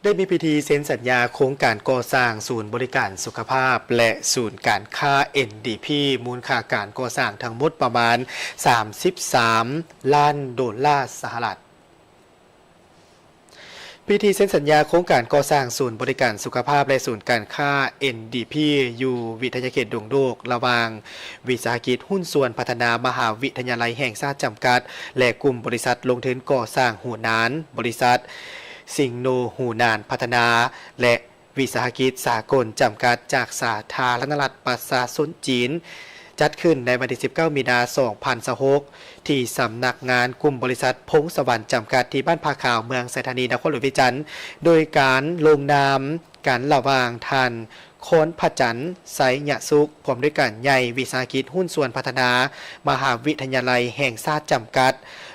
ໄດ້ມີພິທີເຊັນສັນຍາໂຄງການກໍ່ສ້າງສູນບໍລິການສຸຂະພາບ ແລະ ສູນການຄ້າ ເອັນດີພີ ມູນຄ່າການກໍ່ສ້າງທັງໝົດປະມານສາມສິບສາມລ້ານໂດລາສະຫະລັດ. ພິທີເຊັນສັນຍາໂຄງການກໍ່ສ້າງສູນບໍລິການສຸຂະພາບ ແລະ ສູນການຄ້າ ເອັນດີພີ ຢູ່ວິທະຍາເຂດດົງໂດກ ລະຫວ່າງວິສາຫະກິດຫຸ້ນສ່ວນພັດທະນາມະຫາວິທະຍາໄລແຫ່ງຊາດຈຳກັດ ແລະ ກຸ່ມບໍລິສັດລົງທຶນກໍ່ສ້າງຫູນານ, ບໍລິສັດຊິງໂນຫູນານພັດທະນາ ແລະ ວິສາຫະກິດສາກົນຈຳກັດ ຈາກສາທາລະນະລັດປະຊາຊົນຈີນ, ຈັດຂຶ້ນໃນວັນທີສິບເກົ້າ ມີນາ ສອງພັນຊາວຫົກ ທີ່ສຳນັກງານກຸ່ມບໍລິສັດພົງສະຫວັນຈຳກັດ ທີ່ບ້ານຜາຂາວ ເມືອງໄຊທານີ ນະຄອນຫຼວງວຽງຈັນ, ໂດຍການລົງນາມກັນລະຫວ່າງທ່ານ ຄອນພະຈັນ ໄຊຍະສຸກ ຜູ້ອຳນວຍການໃຫຍ່ວິສາຫະກິດຫຸ້ນສ່ວນພັດທະນາມະຫາວິທະຍາໄລແຫ່ງຊາດຈຳກັດ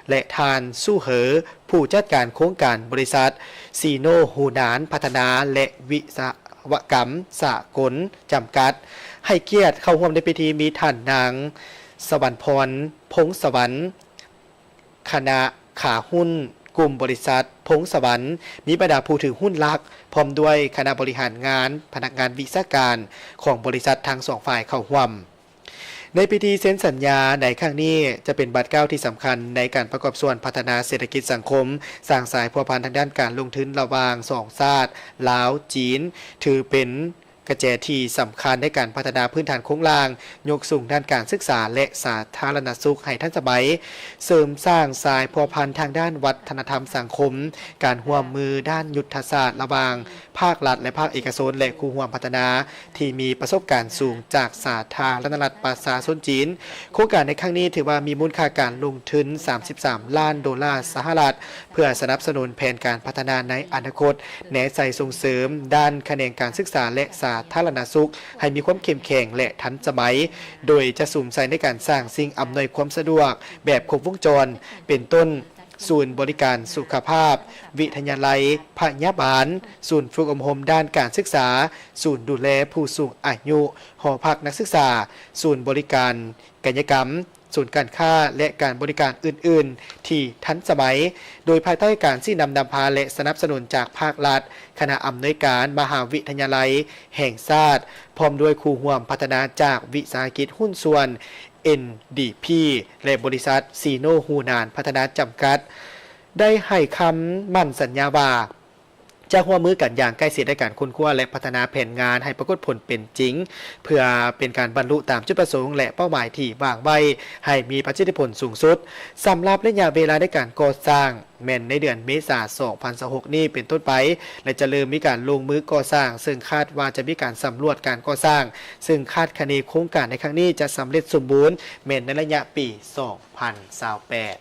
ແລະ ທ່ານ ຊູເຫີ ຜູ້ຈັດການໂຄງການບໍລິສັດຊີໂນຫູນານພັດທະນາ ແລະ ວິສະວະກຳສາກົນຈຳກັດ. ໃຫ້ກຽດເຂົ້າຮ່ວມໃນພິທີມີທ່ານນາງ ສະຫວັນພອນ ພົງສະຫວັນ ຄະນະຂາຫຸ້ນກຸ່ມບໍລິສັດພົງສະຫວັນ, ມີບັນດາຜູ້ຖືຫຸ້ນຫຼັກ ພ້ອມດ້ວຍຄະນະບໍລິຫານງານ, ພະນັກງານວິຊາການຂອງບໍລິສັດທັງສອງຝ່າຍເຂົ້າຮ່ວມ. ໃນພິທີເຊັນສັນຍາໃນຄັ້ງນີ້ ຈະເປັນບາດກ້າວທີ່ສຳຄັນໃນການປະກອບສ່ວນພັດທະນາເສດຖະກິດສັງຄົມ, ສ້າງສາຍພົວພັນທາງດ້ານການລົງທຶນລະຫວ່າງສອງຊາດ ລາວ-ຈີນ, ຖືເປັນ ກະແຈທີ່ສຳຄັນໃນການພັດທະນາພື້ນຖານໂຄງລ່າງ, ຍົກສູງດ້ານການສຶກສາ ແລະ ສາທາລະນະສຸກໃຫ້ທັນສະໄໝ, ເສີມສ້າງສາຍພົວພັນທາງດ້ານວັດທະນະທຳສັງຄົມ, ການຮ່ວມມືດ້ານຍຸດທະສາດລະຫວ່າງພາກລັດ ແລະ ພາກເອກະຊົນ ແລະ ຄູ່ຮ່ວມພັດທະນາທີ່ມີປະສົບການສູງຈາກສາທາລະນະລັດປະຊາຊົນຈີນ. ໂຄງການໃນຄັ້ງນີ້ຖືວ່າມີມູນຄ່າການລົງທຶນສາມສິບສາມລ້ານໂດລາສະຫະລັດ ເພື່ອສະໜັບສະໜູນແຜນການພັດທະນາໃນອະນາຄົດ, ແນໃສ່ສົ່ງເສີມດ້ານຂະແໜງການສຶກສາ ແລະ ສາທາລະນະສຸກ ໃຫ້ມີຄວາມເຂັ້ມແຂງ ແລະ ທັນສະໄໝ, ໂດຍຈະສຸມໃສ່ໃນການສ້າງສິ່ງອຳນວຍຄວາມສະດວກແບບຄົບວົງຈອນ, ເປັນຕົ້ນ ສູນບໍລິການສຸຂະພາບ, ວິທະຍາໄລພະຍາບານ, ສູນຝຶກອົບຮົມດ້ານການສຶກສາ, ສູນດູແລຜູ້ສູງອາຍຸ, ຫໍພັກນັກສຶກສາ, ສູນບໍລິການກາຍະກຳ, ສູນການຄ້າ ແລະ ການບໍລິການອື່ນໆທີ່ທັນສະໄໝ, ໂດຍພາຍໃຕ້ການຊີ້ນຳນຳພາ ແລະ ສະໜັບສະໜູນຈາກພາກລັດ, ຄະນະອຳນວຍການມະຫາວິທະຍາໄລແຫ່ງຊາດ, ພ້ອມດ້ວຍຄູ່ຮ່ວມພັດທະນາຈາກວິສາຫະກິດຫຸ້ນສ່ວນ ເອັນດີພີ ແລະ ບໍລິສັດຊີໂນຫູນານພັດທະນາຈຳກັດ ໄດ້ໃຫ້ຄຳໝັ້ນສັນຍາວ່າ ຈະຮ່ວມມືກັນຢ່າງໃກ້ຊິດໃນການຄົ້ນຄວ້າ ແລະ ພັດທະນາແຜນງານໃຫ້ປາກົດຜົນເປັນຈິງ ເພື່ອເປັນການບັນລຸຕາມຈຸດປະສົງ ແລະ ເປົ້າໝາຍທີ່ວາງໄວ້ໃຫ້ມີປະສິດທິຜົນສູງສຸດ. ສຳລັບໄລຍະເວລາໃນການກໍ່ສ້າງ ແມ່ນໃນເດືອນເມສາ ສອງພັນຊາວຫົກນີ້ເປັນຕົ້ນໄປ ແລະ ຈະເລີ່ມມີການລົງມືກໍ່ສ້າງ, ເຊິ່ງຄາດວ່າຈະມີການສຳຫຼວດການກໍ່ສ້າງ, ເຊິ່ງຄາດຄະເນໂຄງການໃນຄັ້ງນີ້ຈະສຳເລັດສົມບູນ ແມ່ນໃນໄລຍະປີ ສອງພັນຊາວແປດ.